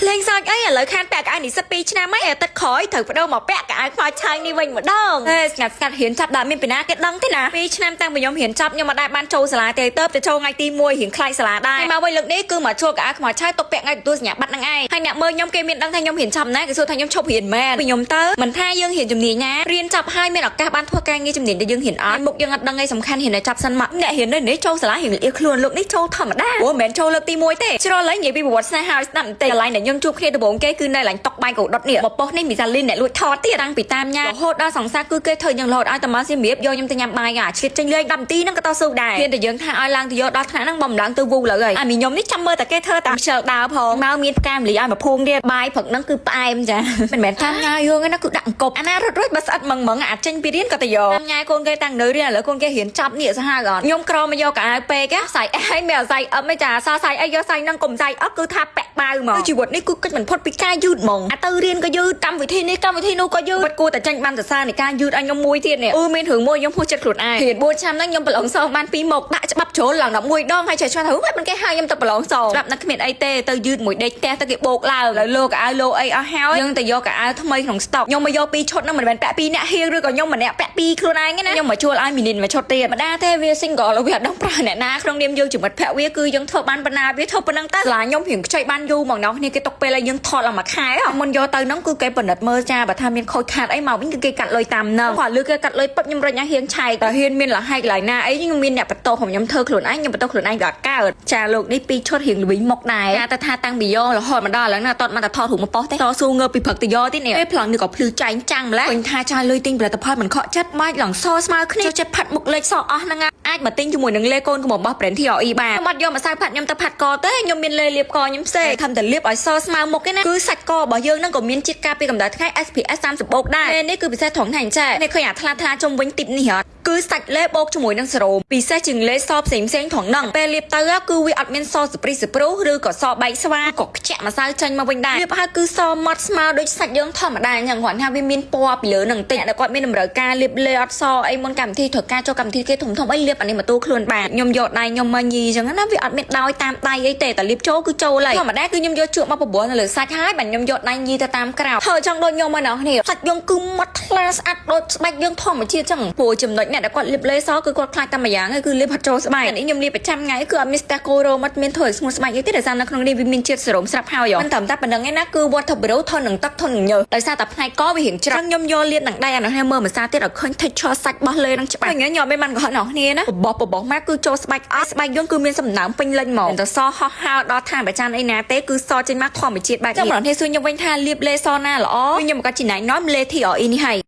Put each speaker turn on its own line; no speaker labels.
លេងសើចអីឥឡូវខានពាក់កៅអៅនិស្សិត2ឆ្នាំហើយអាទិត្យក្រោយត្រូវបដូរមកពាក់កៅអៅខ្មៅឆៅនេះវិញម្ដងហេស្ងាត់ស្ងាត់រៀនចាប់ដល់មានពីណាគេដឹងទេណា2ឆ្នាំតាំងពីខ្ញុំរៀនចប់ខ្ញុំមិនដែលបានចូលសាលាទេទៅទៅចូលថ្ងៃទី1រៀងខ្លាចសាលាដែរហើយមកវិញលើកនេះគឺមកជួលកៅអៅខ្មៅឆៅទុកពាក់ថ្ងៃទទួលសញ្ញាបត្រហ្នឹងឯងហើយអ្នកមើលខ្ញុំគេមានដឹងថាខ្ញុំរៀនចប់ណាគេសួរថាខ្ញុំឈប់រៀនមែនពីខ្ញុំទៅមិនថាយើងរៀនជំនាញណារៀនចប់ហើយមានឱកាសបានធ្វើការងារជំនាញដែលយើងរៀនអត់មុខយើងអត់ដឹងអីសំខាន់រៀនឲ្យចប់សិនមកអ្នករៀននៅនេះចូលសាលារៀនលាខ្លួនលោកនេះចូលធម្មតាព្រោះមិនមែនចូលលើកទី1ទេជ្រុលហើយនិយាយពីប្រវត្តិស្នេហាឲ្យស្ដាប់បន្តិចកន្លែងដែលខ្ញុំជួបគ្នាដំបូងគេគឺនៅកន្លែងតុកបាយកោដុតនេះមកប៉ុស្តិ៍នេះមីសាលីនអ្នកលួចថតទៀតតាំងពីតាមញ៉ារហូតដល់សង្សារគឺគេធ្វើយ៉ាងរហូតឲ្យតមកសៀមរាបយកខ្ញុំទៅញ៉ាំបាយអាឆ្លៀតចេញលេង10នាទីហ្នឹងក៏តស៊ូដែរហ៊ានតែយើងថាឲ្យឡើងទៅយកដល់ថ្នាក់ហ្នឹងបំឡើងទៅវូលើហើយអាមីខ្ញុំនេះចាំមើលតែគេធ្វើតាមខ្ជិលដើរផងមកមានផ្កាមលីឲ្យមកភួងទៀតបាយព្រឹកហ្នឹងគឺផ្អែមចាមិនមែនតាមញ៉ាយើងឯណាគឺដាក់អង្គប់អាណារត់រួចបើស្អិតមឹងមឹងអាចចេញពីរៀនក៏ទៅយកតាមញ៉ាកូនគេតាំងនៅរៀនឥឡូវកូនគេរៀនចប់នេះសាហាវអត់ខ្ញុំក្រមកយកកៅអៅពេកសាយអីមានសាយអឹមឯចាសសាយអីយកសាយហ្នឹងកុំសាយអឹកគឺថាពាក់បាវហ្មងជីវិតនេះគឺកិច្ចមិនផុតពីការយឺតហ្មងអាទៅរៀនក៏យឺតកម្មវិធីនេះកម្មវិធីនោះក៏យឺតបាត់គួរតែចេញបានសរសើរនៃការយឺតឲ្យខ្ញុំមួយទៀតនេះអឺមានរឿងមួយខ្ញុំហួសចិត្តខ្លួនឯងរៀន4ឆ្នាំហ្នឹងខ្ញុំប្រឡងសងបាន2មុខដាក់ច្បាប់ជ្រុលឡើង11ដងហើយចេះឆ្លាស់ថាហេមិនគេហៅខ្ញុំទៅប្រឡងសងច្បាប់នឹកគ្មានអីទេទៅយឺតមួយដេកផ្ទះទៅគេបោកឡើងហើយលោកកៅអៅលោកអីអស់ហើយយើងទៅយកកៅអៅថ្មីក្នុងស្តុកខ្ញុំមកយកពីរឈុតហ្នឹងមិនមែនពាក់ពីរអ្នកហៀងឬក៏ខ្ញុំម្នាក់ពាក់ពីរខ្លួនឯងទេណាខ្ញុំមកជួលឲ្យមីនីនមួយឈុតទៀតម្ដាទេវា single វាអត់ដឹងប្រើអ្នកណាក្នុងនាមយើងជាមិត្តភក្តិវាគឺយើងធ្វើបានប៉ុណ្ណាវាធ្វើប៉ុណ្ណឹងទៅសាលាខ្ញុំរៀងខ្ចីបានយូរមកណោះនេះគេຕົកពេលឲ្យយើងថតឡើងមួយខែមុនយកទៅហ្នឹងគឺគេពិនិត្យមើលចាបើថាមានខូចខាតអីមកវិញគឺគេកាត់លុយតាមហ្នឹងគាត់លឺគេកាត់លុយពឹបខ្ញុំរុញឲ្យហៀងឆែកតែហ៊ានមានលហែកកន្លែងណាអីខ្ញុំមានអ្នកបន្ទោសខ្ញុំធ្វើខ្លួនឯងខ្ញុំបន្ទោសខ្លួនឯងក៏អត់កើតចាលោកនេះពីរឈុតរៀងល្វីងមុខដែរតែទៅថាតាំងពីយករហូតមកដល់ឥឡូវណាអត់មកតែថតរូបមកប៉ុស្ទេតស៊ូងើបពីព្រឹកទៅយកទៀតនេះពេលប្លង់នេះក៏ភ្លឺចែងចាំងម្ល៉េះឃើញថាចាយលុយទិញផលិតផលមិនខកចិត្តបាច់ឡើងសស្មើគ្នាចូលចិត្តផាត់មុខលេខសអស់ហ្នឹងអាចមកទិញជាមួយនឹងលេកូនកំរបស់ brand TRE បានខ្ញុំអត់យកម្សៅផាត់ខ្ញុំទៅផាត់កទេខ្ញុំមានលេលាបកខ្ញុំផ្សេងធ្វើតែលាបឲ្យសស្មើមុខទេណាគឺសាច់ករបស់យើងហ្នឹងក៏មានជាតិការពារកម្ដៅថ្ងៃ SPF 30បូកដែរនេះគឺពិសេសត្រង់ថាអញ្ចេះនេះឃើញអាថ្លាថ្លាជុំវិញទីបនេះអត់គឺសាច់លេបូកជាមួយនឹងសេរ៉ូមពិសេសជាងលេសផ្សេងផ្សេងត្រង់ហ្នឹងពេលលាបទៅគឺវាអត់មានសសព្រីសព្រុសឬក៏សបែកស្វាក៏ខ្ជាក់ម្សៅចេញមកវិញដែរលាបហើយគឺសម៉ត់ស្មើដូចសាច់យើងធម្មតាអញ្ចឹងគ្រាន់ថាវាមានពណ៌ពីលើហ្នឹងបន្តិចដែលគាត់មានតម្រូវការលាបលេអត់សអីមុនកម្មវិធីត្រូវការចូលកម្មវិធីគេធំធំអីលាបអានេះមកទូខ្លួនបានខ្ញុំយកដៃខ្ញុំមកញីអញ្ចឹងណាវាអត់មានដោយតាមដៃអីទេតែលាបចូលគឺចូលហើយធម្មតាគឺខ្ញុំយកជក់មកបបួលនៅលើសាច់ហើយបាទខ្ញុំយកដៃញីទៅតាមក្រៅធ្វើចង់ដូចខ្ញុំមកណោះនេះសាច់យើងគឺម៉ត់ថ្លាស្អាតដូចស្បែកយើងធម្មជាតិចឹងព្រោះចំណុចអ្នកដែលគាត់លាបលេសគឺគាត់ខ្លាចតែម្យ៉ាងគឺលាបហត់ចូលស្បែកនេះខ្ញុំលាបប្រចាំថ្ងៃគឺអត់មានស្ទះគោរោមអត់មានធ្វើឲ្យស្ងួតស្បែកអីទេដោយសារនៅក្នុងនេះវាមានជាតិសេរ៉ូមស្រាប់ហើយមិនត្រឹមតែប៉ុណ្្នឹងឯណាគឺ waterproof ធន់នឹងទឹកធន់នឹងញើសដោយសារតែផ្នែកកវារៀងច្រាស់ខ្ញុំយកលាបនឹងដៃអានោះឲ្យមើលម្សាទៀតឲ្យឃើញ texture សាច់របស់លេនឹងច្បាស់ខ្ញុំខ្ញុំមិនបានកុហកអ្នកគ្នាណាបបោះបបោះមកគឺចូលស្បែកអស់ស្បែកយើងគឺមានសំណើមពេញលេញហ្មងតែសហោះហើរដល់ឋានប្រច័នអីណាទេគឺសចេញមកធម្មជាតិបែបនេះចាំម្ដងនេះសួរខ្ញុំវិញថាលាបលេសណាល្អខ្ញុំមកកាត់ជីណៃនាំលេ TRE នេះហើយ។